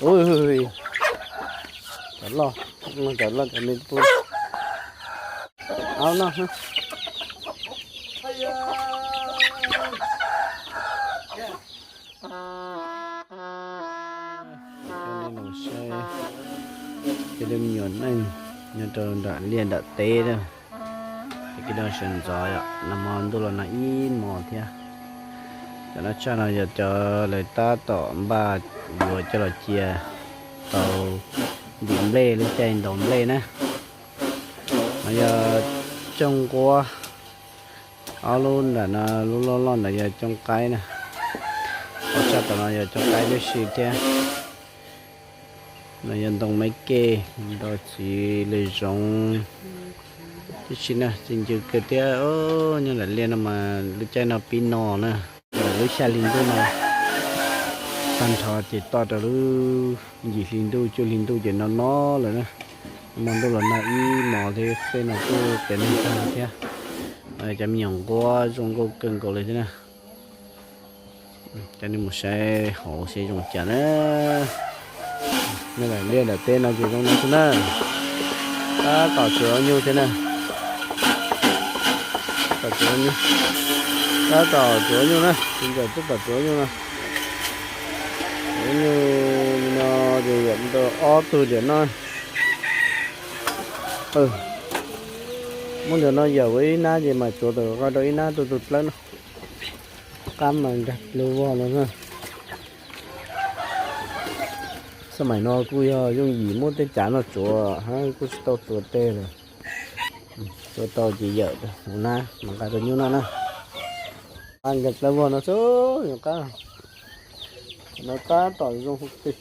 Ui, cov loj, cov loj cov me pub. Au no. Coj nej los saib cov me nyuam neej nyob rau nram liaj nram teb na. Ces kev no sawv ntxov yom, nag hmo ntuj los nag ib hmos thiab. Cov no tshaj no yog cov lawv tab tom npaj yuav coj los cia tau ntim nplej lub caij ntaus nplej na. No yog cooj nquab, ob lub nram no, lub loj loj ntawd yog cooj qaib na. Ob sab tom no yog cooj qaib tib si thiab. No yog ntoo maiv kej, ntoo txiv lws zoov tib si na, txi ncw kawg thiab. Nyob nram liaj no mas lub caij no pib no na, lub xya hli ntuj no tag nrho ces toj rau lub yim hli ntuj cuaj hli ntuj ces no no lawm na. Hmo ntuj los nag ib hmos thiab, tej no kuj qias neeg tag thiab. Cov me nyuam nquab zoo nkauj kawg nkaus li thiab na. Coj nej mus saib hauv seb zoo cas na. Nyob nram liaj nram teb no ces zoo no xwb na. Tab tom tsuav nyuj thiab na. Tab tom tsuav nyuj, tab tom tsuav nyuj na, txiv ntxawm tab tom tsuav nyuj no. Tsuav nyuj no ces yam ntau ob tug diam no. Muab cov no yawm ua ib nab ces mam tsuav tom qab rau ib nab tu tu dlawb no. Qab mas nkag lub voj no na. Xab maim no kuj yog yooj yim muab tej cav no tsuav hab kuj tsis tau tsuav tej lawm. Tsuav tau ces yawm ua nab mas nqa rau nyuj noj na. Qab nkag dlawb voj no xwb, nyuam qab no tab tom zoo hauv twg.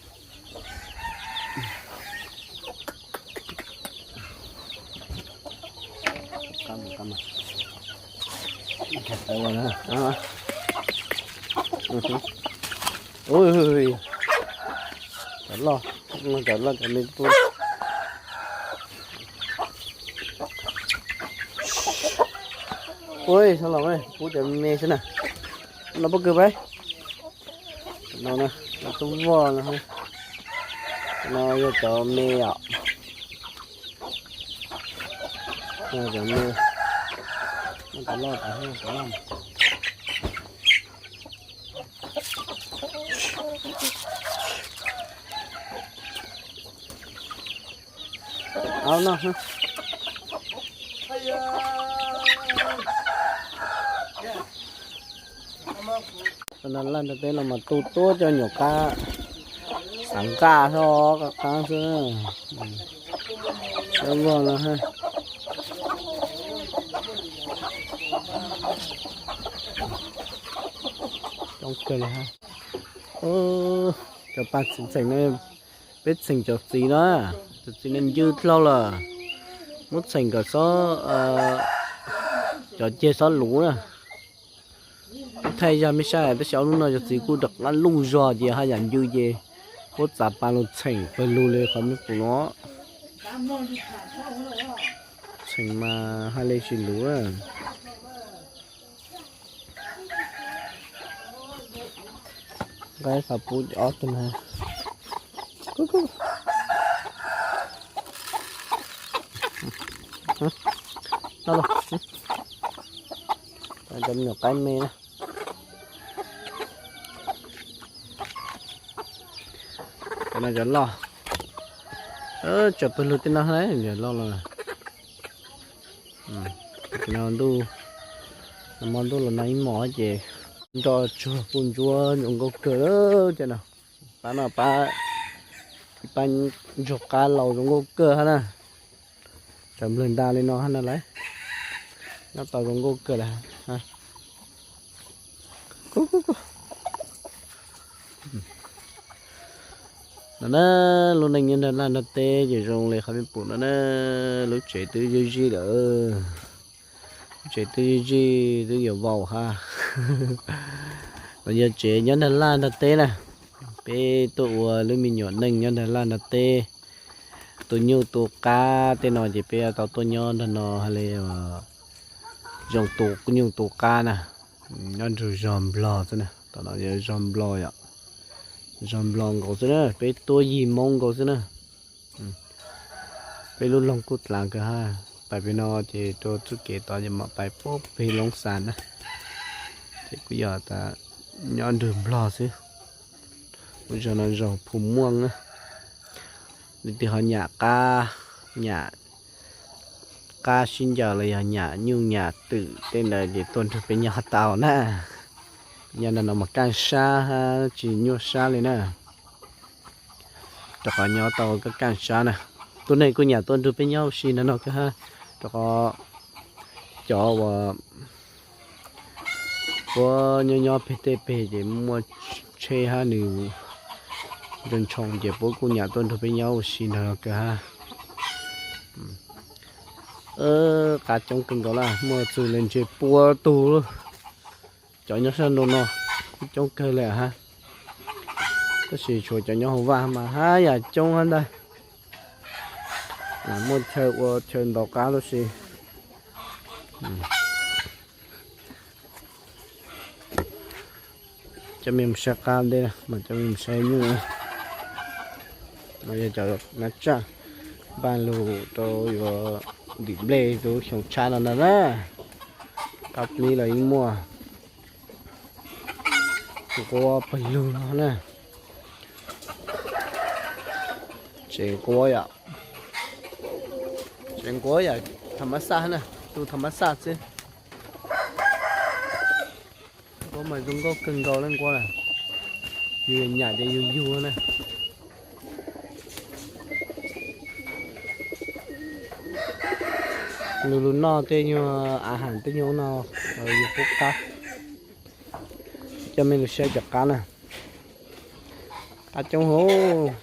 Cov loj, cov loj cov me pub. Ui, txhob los, pub cov me xwb na. No pob kws pab. No, no tub voj no. No yog cov me os. Cov me, cov loj, cov loj. Au no. Cov nag laj nram teb no mas tu tuab cov nyuam qab xav nqaj xwb, qab qab xwb. Cov voj no, coob kawg li ha. Cov paj txheem no, peb txheem cov txiv na, cov txiv no ncw dlhau lawm, muab txheem kom xob, cov ceg xob luv na. Thaij zaj mej saib tab sis ob hnub no cov txiv kuj rov qab luj zog ces haj yam ncw ces puab txav pa lug txheem pawg lug li qhov mej pum no. Txheem mas haj li tsis luv. Nqa ib qho pub ob tug na. Cov me nyuam qaib me na. Cov no cov loj. Tsam pawg lug tej no na, cov loj loj. Ces no ntuj, nag hmo ntuj los nag ib hmos ces nroj tsuag kuj ntsuab zoo nkauj kawg li. Ces no pab no pab, pab ntsuag qab laus zoo nkauj kawg hab na. Tsam nplawg nta li no hab na lawm, nyob tau zoo nkauj kawg lawm. No na, lub neej nyob nrag laj nrag teb ces zoo li qhov mej pum no na, lub tsev twb zij zij lawm. Lub tsev twb zij zij twb yuav vau hab. Los yog tsev nyob nrag laj nrag teb na, peb tuaj ua lub me nyuam neej nyob nrag laj nrag teb. Tu nyuj tu qab tej no ces peb tau tuaj nyob nrag no hab li zoo tu nyuj tu qab na, nyob nrug zog nplog xwb na. Tom no yog zog nplog yom, zog nplog nkaus xwb na, peb tuab yig Hmoob nkaus xwb na. Peb lub loog kuj dlav kawg ha. Pais pem no ces rau txoj kev tod ces mam pais puag pem Loob Xas na. Ces kuj yog tas nyob nrug nplog xwb. Lub zog no zog Phu Muaj na. Leej twg ho nyam qab, nyam qab sib ncaws los yog nyam nyuj nyam twm tej ntawd ces tuaj nrug peb nyob tau na. Nyob ntawm no mas kaaj sab hab tsis nyuaj sab li na. Rau qhov nyob tau kaaj kaaj sab na. Tus neeg kuj nyam tuaj nrug peb nyob ua si ntawm no kawg ha. Rau qhov cov uas puab nyob nyob peg tej peg ces muaj tsheb hab nws ntsoo ntshoo ces puab kuj nyam tuaj nrug peb nyob ua si ntawm no kawg ha. Qab coob kawg nkaus lawm, muaj txug le ntseg pua tug. Cov nyob sab nraud no kuj coob kawg li ha. Tab sis tshuav cov nyob hauv vaj mas hab yam coob hab ntag. Muaj chaw ua chaw ntaus qab lub si. Coj mej mus saib qab ntej, mas coj mej mus saib nyuj. No yog cov nab tsaj npaj lug rau yuav ntim nplej rau lub xyoo tshab no ntag na. Qab plib los yeej muaj. Nquab pawg lug no na. Tsev nquab yom, tsev nquab yam tham mab xaj na, tu tham mab xaj xwb. Nquab mas zoo nkauj kawg nkaus li nquab na. Yus nyam ces yus yug na. Lug lug noj tej nyuag a has tej nyuag no, yus pub qab. Coj mej lug saib cov qab na. Qab coob hauv.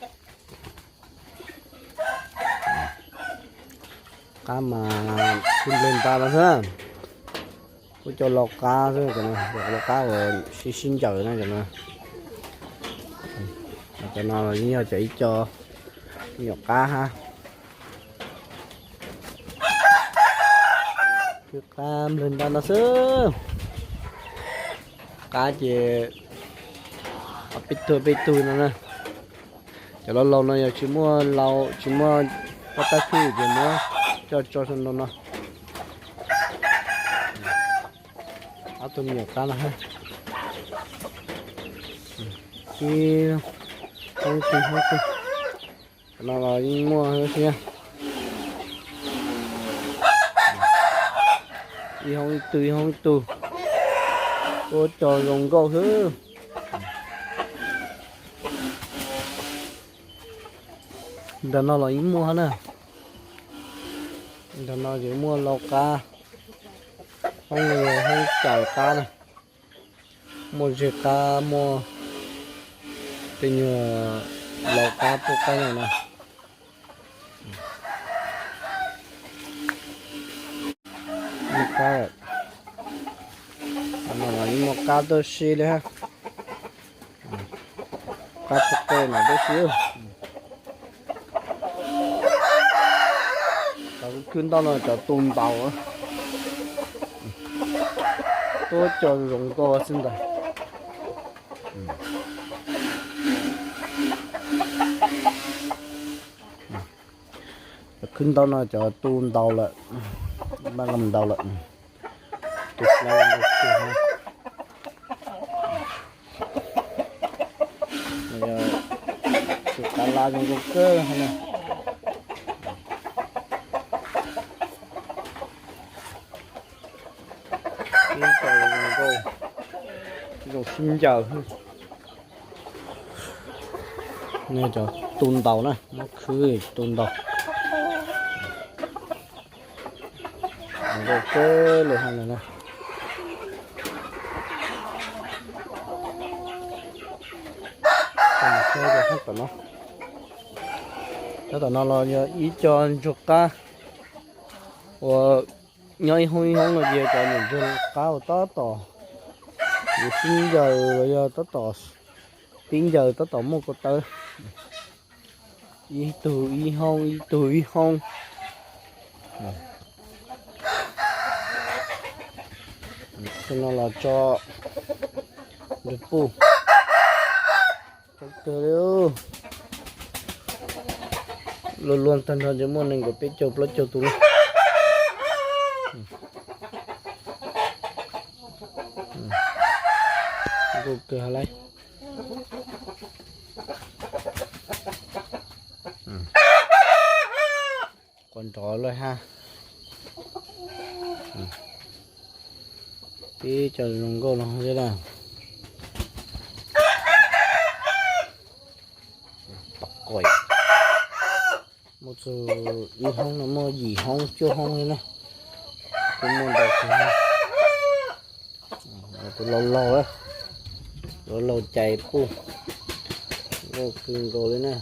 Qab mas tib nplej nta no xwb. Ua cov lau qab xwb, cov lau qab uas sib sib ncaws na cov no. Cov no los yeej yog cov ib co me nyuam qab hab. Qab nplej nta no xwb. Qab ces peb tug peb tug no na. Cov laus laus no yog tsis muaj lau tsis muaj pob tab twg ces muab coj tso rau nraum no. Ob tug me nyuam qab no, ib hoob ib tug hoob ib tug. Cov no los yeej muaj thiab, ib hoob ib tug ib hoob ib tug. Ua cov zoo nkauj xwb. Ntawm no los yeej muaj na. Ntawm no ces muaj lau qab, hoob, hoob cais qab na. Muaj zej qab, muaj tej nyuag lau qab pub qab no. Muaj qab, no los yeej muaj qab tuaj si li hab. Qab txog tej no tuaj si. Cov khwb ntaub no cov tu ntaus, tuab cov zoo nkauj xwb ntag. Cov khwb ntaub no cov tu ntaus lawm, npaj ntaus lawm. Tus qab lab zoo nkauj kawg na. Zoo sib ncaws. Cov tu ntaus na, muab khwb tu ntaus. Zoo nkauj kawg li hab na. Tab tom no los yog ib co ntsuag qab uas nyob ib hoob ib hoob no ces cov niam ntsuag qab uas tab tom yuav sib ncaws los yog tab tom pib ncaws tab tom muaj ko taw. Ib tug ib hoob, ib tug ib hoob. Tus no los tso Nrog puj, tsob kawg li. Luag luag tag nrho ces muaj nees nkaum peb caug plaub caug tus li. Nkauj kawg hab lauj. Quas nrov lawm hab. Tib co zoo nkauj los thiab na. Muaj txug ib hoob no muaj yim hoob cuaj hoob li na. Kuj muaj ntau kawg. Tus laus laus, laus laus cais puj, nkauj kawg nkaus li na.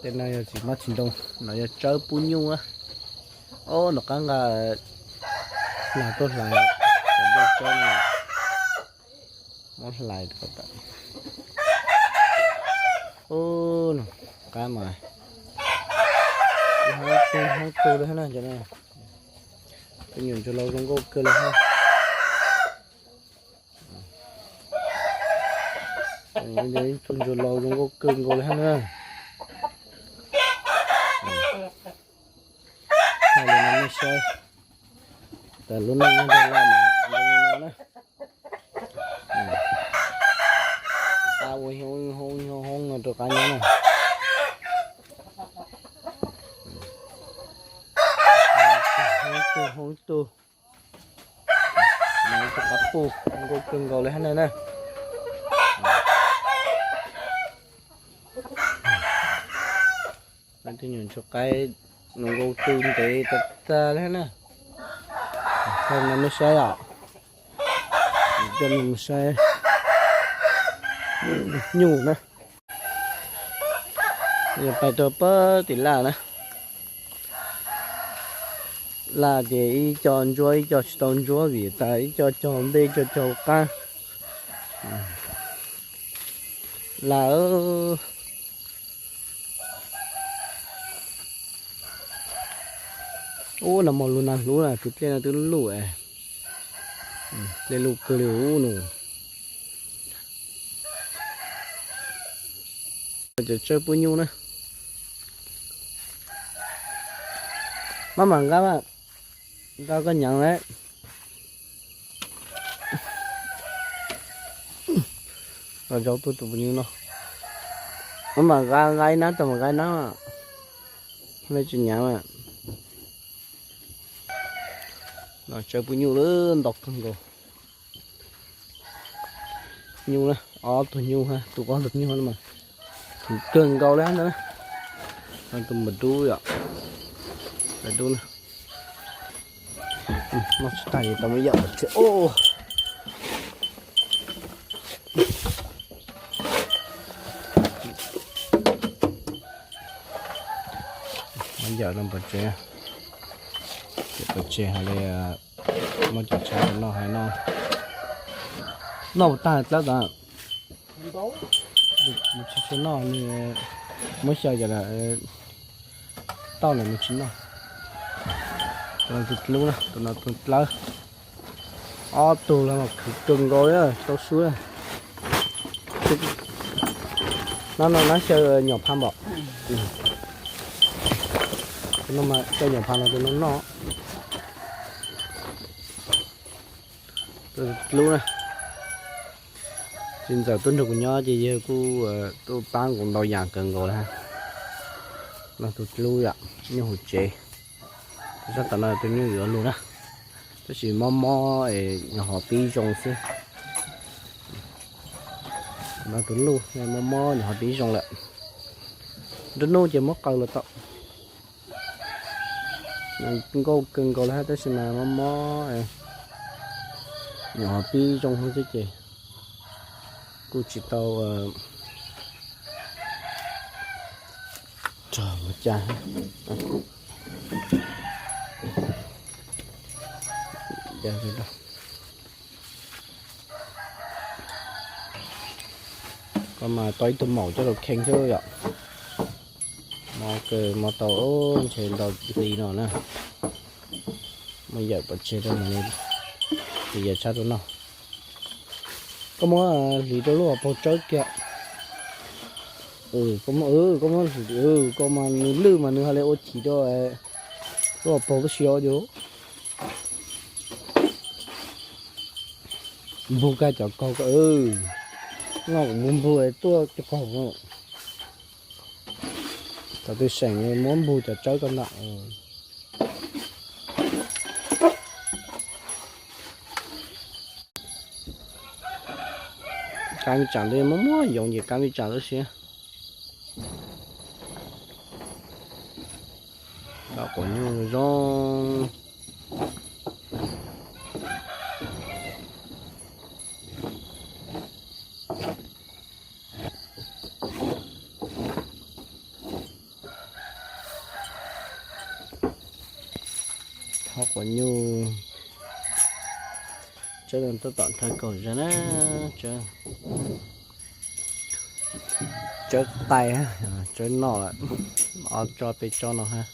Tej no yog tsis mab tsis ntoo, no yog tsawb puj nyuj na. Ob, nram qab nqa hlais tuaj hlais, muab hlais. Ub, qab mas ib hoob tug li hab na cov no. Tus nyuam ntsuag laus zoo nkauj kawg li hab. Ib tug ntsuag laus zoo nkauj kawg nkaus li hab na. Thaij li no nej saib, tas lub neej nyob ntawm laj mas zoo li no na. Qab ua hoob hoob hoob no rau qab nyob na. Hoob tug hoob tug. Tus qab puj nkauj kawg nkaus li hab na na. Tus nyuam ntsuag qaib no nkauj tw ntev tas tas li hab na. Thaij no nej saib os, coj nej mus saib nyuj na. Yog pais rau pab tim laj na. Laj ces ib co ntsuab ib co tsis tau ntsuab vim tas ib co cog npej ib co cog qab. Laj, ub, nag hmo lug nag hluv na, tus dlej no twb luj, dlej luj kawg li ub nus. Cov tsawb puj nyuj na. Maj mam nqa, nqa koj nyav lawm. Los zaub tuaj tus puj nyuj no. Maj mam nqa, nqa ib nab tau mas nqa ib nab. Nej tsis nyav mas. No tsawb puj nyuj lawm ntau kawg nkaus. Nyuj na, ob tug nyuj, tus ob tug nyuj mas kawg nkaus li hab ntag na. Tus npawg dub yom, npawg dub na. Noj tsis tag tau muab yam tsev. Muab yam no pov tseg, pov tseg hais li muab cov tshav noj hais no. Noj puas tag dlawb tas? Tsis tshua noj, muab xyaw cov tauj los nws tsis noj. Tus no tus dlub na, tus no tus dlawb. Ob tug los mas khwv kawg nkaus li, tau su. No no nab xyaw nyuam pha npaum. Tus no mas xyaw nyuam pha no tus no noj. Tus dlub na, txiv ntxawm tuaj nrog kuv nyob ces yawg kuj tuaj pab kuv ntau yam kawg nkaus li. No tus dlub yom, nyuj hauv tsev. Sab tom no tus nyuj yuav lug na, tab sis mob mob es nyuam qhuav pib zoo xwb. No tus luj mob mob nyuam qhuav pib zoo lawm. Nruab hnub ces muab qaws los tau. Nkauj kawg nkaus li hab tab sis mas mob mob, nyuam qhuav pib zoo xwb ces kuj tsis tau rog ua cas. Koj mas tau ib tug maum coj los khee xwb yom. Mob kawg, mob tau ntshe ntau hli no na. Muab yawm pov tseg rau, yawm tshab rau noj. Koj muab hliv rau lub hauv paus tsawb kiag. Koj muab, koj mas nws lwj mas nws ho li ua chim rau lub hauv paus tib si os. Npug kag cov kaug ko. Noj kuv npug npug tuaj cov kaug. Thaum twg seem muab npug cov tsawb ko ntag. Kab me tsam ntawd muaj muaj yoov ces kab me tsam lawm siab. Tau quav nyuj zoo. Thov quav nyuj. Tsawb tab tom nthawv kaum zog na. Tsawb, tsawb tais, tsawb noj lawm. Ob tsob peb tsob no hab.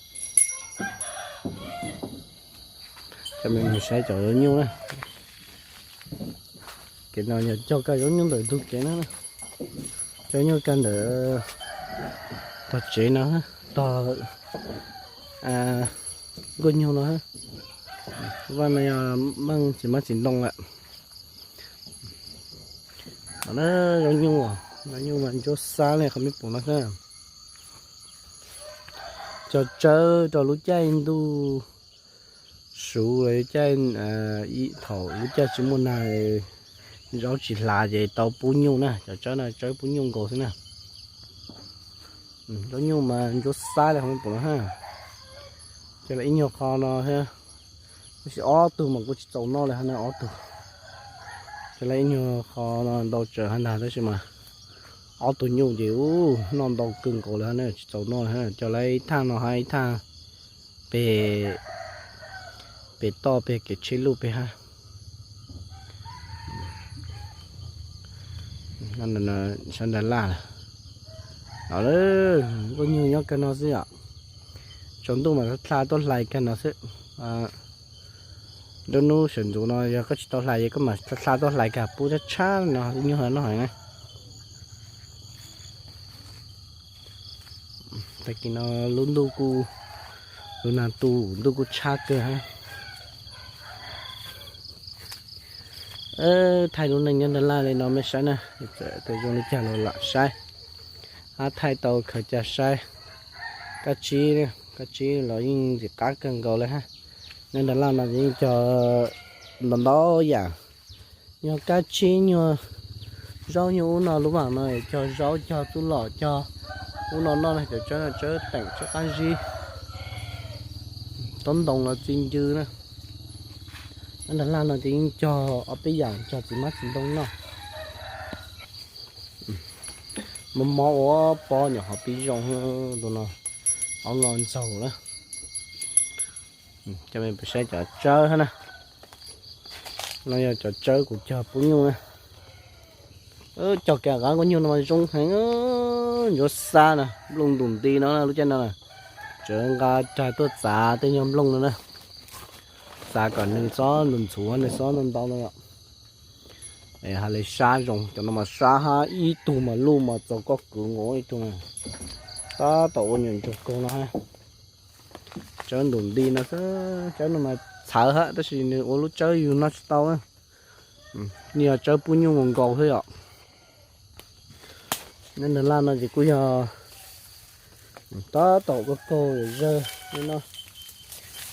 Coj mej mus saib cov zaub nyuj na. Kev no yog cog kag zaub nyuj ntawm ntug kev na. Cog nyuj kag ntawm tog tsev no, tog nkuaj nyuj no. Vaj no yog meej txiv hmab txiv ntoo lawm. Zaub nyuj, zaub nyuj mas ntsuab xab li qhov mej pum no xwb. Cog tsawb rau lub caij ntuj suv, caij, thaum lub caij tsis muaj nag, zaub tsis hlav ces tau pub nyuj na. Cov tsawb no tsawb pub nyuj nkaus xwb na. Zaub nyuj mas ntsuab xab li qhov mej pum no hab. Cog lawv ib nyuag qho no, tab sis ob tug mas kuj tsis txaus noj li hab na, ob tug. Cog lawv ib nyuag qho no ntau tsawv hab ntag, tab sis mas ob tug nyuj ces ub noj ntau kawg nkaus li hab na, tsis txaus noj li hab. Cog lawv ib thaj no hab ib thaj peg, peg toj peg kev tsheb luj peg hab. Sab nram laj lawm. Los lawm, nkuaj nyuj nyob kag no xwb yom. Tsaus ntuj mas dlha tuaj hlais kag no xwb. Nruab hnub sawv ntxuv no yog koj tsis tau hlais ces koj mam dlha tuaj hlais kag pub tshab tshab no nyuj noj heev na. Tag kis no lub ntuj kuj, lub nag tu, ntuj kuj tshab kawg hab. Thaij lub neej nyob nram laj li no mej saib na, txawm zoo li cas los lam saib, hab thaij tau khaws ca saib. Kab tsib, kab tsib los yeej ntxim qab kawg nkaus li hab. Nyob nram laj no yeej cog ntau ntau yam, nyuag kab tsib, nyuag zaub, nyuag ub no, lub vaam no cog zaub, cog txuj lom, cog ub no noj na. Cov tsawb no tsawb teem tsawb qab zib, taub ntoo los txi ncw na. Nyob nram laj no ces yeej cog ob peb yam, cog txiv hmab txiv ntoo noj. Mob mob ua pob nyuam qhuav pib zoo, tus no ob lo ntxaug na. Coj mej pum saib cov tsawb hab na. No yog cov tsawb kuv cog pub nyuj na. Cog kag qab nkuaj nyuj no mas zoo heev, ntsuab xab na, nplooj ntus nti no na, lub caij no na. Tseem nqa rag tuaj txav tej nyuag nplooj no na, txav kom nws txhob ntxhuav, nws txhob ntau ntau no. Hab li sab zoo, cov no mas sab hab, ib tug mas luj mas txaus koj kwv nkaus ib tug na. Tab tom ua nyuam ntsuag kaug no hab. Tsawb ntus nti no xwb, tsawb no mas txhawv hab, tab sis nws ua lub tsawb yug noj tsis tau. Nws yog tsawb pub nyuj nkaus xwb yom. Nyob nram laj no ces kuj yog tab tom kaug kaug zawg no.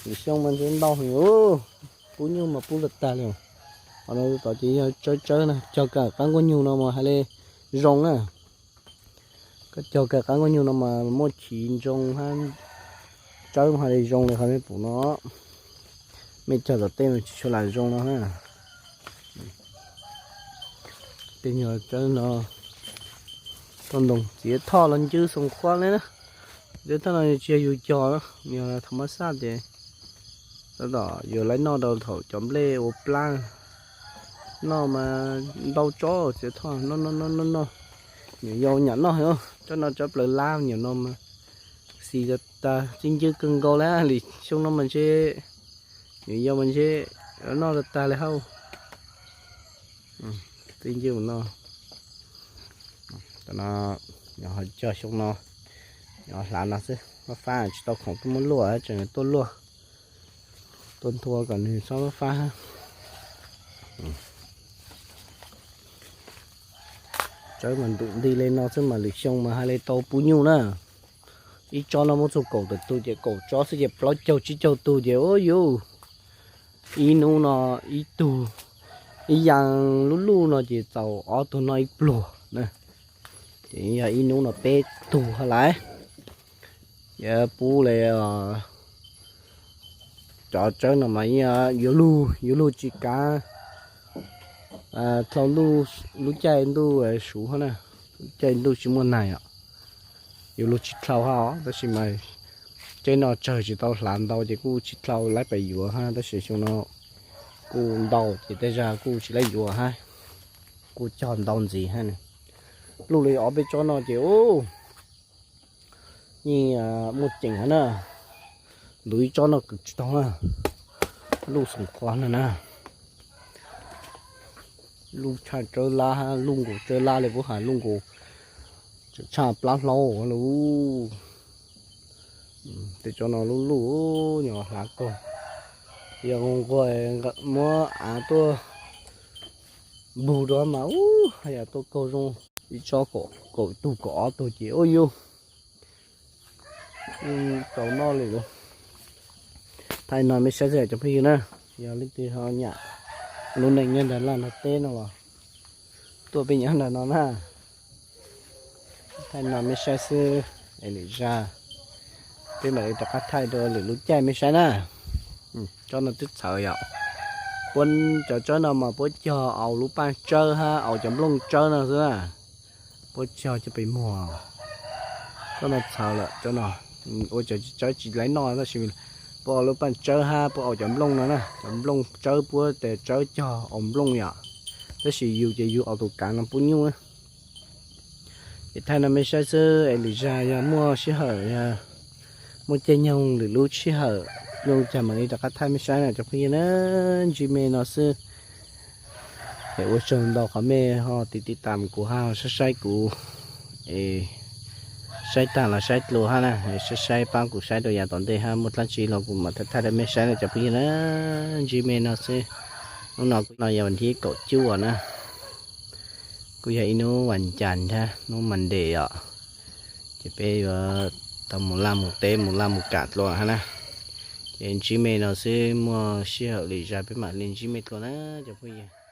Lwm xyoo mas ntshe ntau heev, pub nyuj mas pub lawm tag li. Qhov no tod ces yog tsawb tsawb na, cog kag qab nkuaj nyuj no mas hais li zoo na. Koj cog kag qab nkuaj nyuj no mas muaj chiv ntoo hab, tsawb mas hais li zoo li qhov mej pum no. Mej cog tom tej mas tsis tshua lam zoo no na. Tej nyuag tsawb no, tau ntoo txiav thoj los ncw xoom khuab li na. Txiav thoj no tsis yog yus cog, yog thaum mab xaj ces tab tom yuav laib noj rau thaum cov nplej ua plab. Noj mas ntau tsob txiav thoj noj noj noj noj noj. Nyuam yaus nyam noj heev, tsob no tsob plaws lab nyuam no mas xis tas txi ncw kawg nkaus li. Lwm xyoo no mas ntshe Nws yog mas ntshe noj tag tag li hauj. Tij ncej mus no, no, cog xyoo no, hlav no xwb, fab fab tsis tau khoom tuaj muab luaj, tseem tuaj luaj, tuaj nthua kom nws txhob fab fab. Tsawb mas ntum nti li no xwb mas lwm xyoo mas hais li tau puv nyuj na. Ib tsob no muab txug kaum tawm tug ces kaum tsob xwb ces plaub caug tsib caug tug ces ua yuj, ib hnub no ib tug, ib yas lub luj no ces txaus ob tug noj ib pluag na. Ces yog ib hnub no peb tug hab lawm. Yuav pub li cov tsawb no mas yuav luj, yuav luj tsis kav dlhau, lub caij ntuj suv hab na, lub caij ntuj tsis muaj nag os, yuav luj tsis dlhau hab os. Tab sis mas tseeb no tsawg tsis tau hlav ntau ces kuj tsis dlhau lawv pem yuav hab, tab sis xyoo no kuj ntau ces tej zag kuj tsis lawv yuav hab, kuj cog ntau ntxiv hab. Luj li ob peb tsob no ces yeej muaj ceem hab na. Ntuv ib tsob no kwv tsis tau na, luj xoom qhuav na na. Luj tshaj tsawb lab, luj nkaus tsawb lab li puab has, luj nkaus tshaj plab hlaub lawm. Tej tsob no luj luj, nyuam hlav kaug, yog nquag muab av tuaj npug rau mas ub, haj yam tuaj kaug zoo. Ib tsob kaum tug kaum ob tug ces ua yuj, tau noj li lawm. Thaij no mej saib xwb cov phooj ywg na, yog leej twg ho nyiam lub neej nyob nram laj nram teb no los tuaj peb nyob nram no na. Thaij no mej saib xwb es lwm zag peb mam li rov qab thaij dua lwm lub caij mej saib na. Tsob no twb txhawv yom. Puab cov tsawb no mas puab cog aus lub paj tsawb hab aus cov nplooj tsawb no xwb na. Puab cog coj pes muag. Tsob no txhawv lawm, tsob no ua cov tsawb tsis laib noj tab sis puab aus lub paj tsawb hab puab aus cov nplooj no na, cov nplooj tsawb, puab tes tsawb cog aus nplooj yom. Tab sis yus ces yus aus tus kav no pub nyuj na. Ces thaij no mej saib xwb es lwm zag yog muaj sij hawm, yog muaj caij nyoog lwm lub sij hawm zoo cas mam li rov qab thaij mej saib na cov phooj ywg na. Ntsib mej no xwb es ua tsaug ntau qhov mej ho tiv tiv tam kuv hab saib saib kuv es saib tag los saib dlua hab na, saib saib pab kuv saib rau yav tom ntej hab muaj dlaab tsi los kuv mam thaij rau mej saib na cov phooj ywg na. Ntsib mej no xwb. Hnub no kuv no yog vas thib kaum cuaj na, kuj yog ib hnub vas cas thiab, hnub Monday os. Ces peb yuav tau mus laj mus teb mus laj mus kam dlua hab na. Ces ntsib mej no xwb, muaj sij hawm lwm zag peb mam li ntsib mej dlua na cov phooj ywg.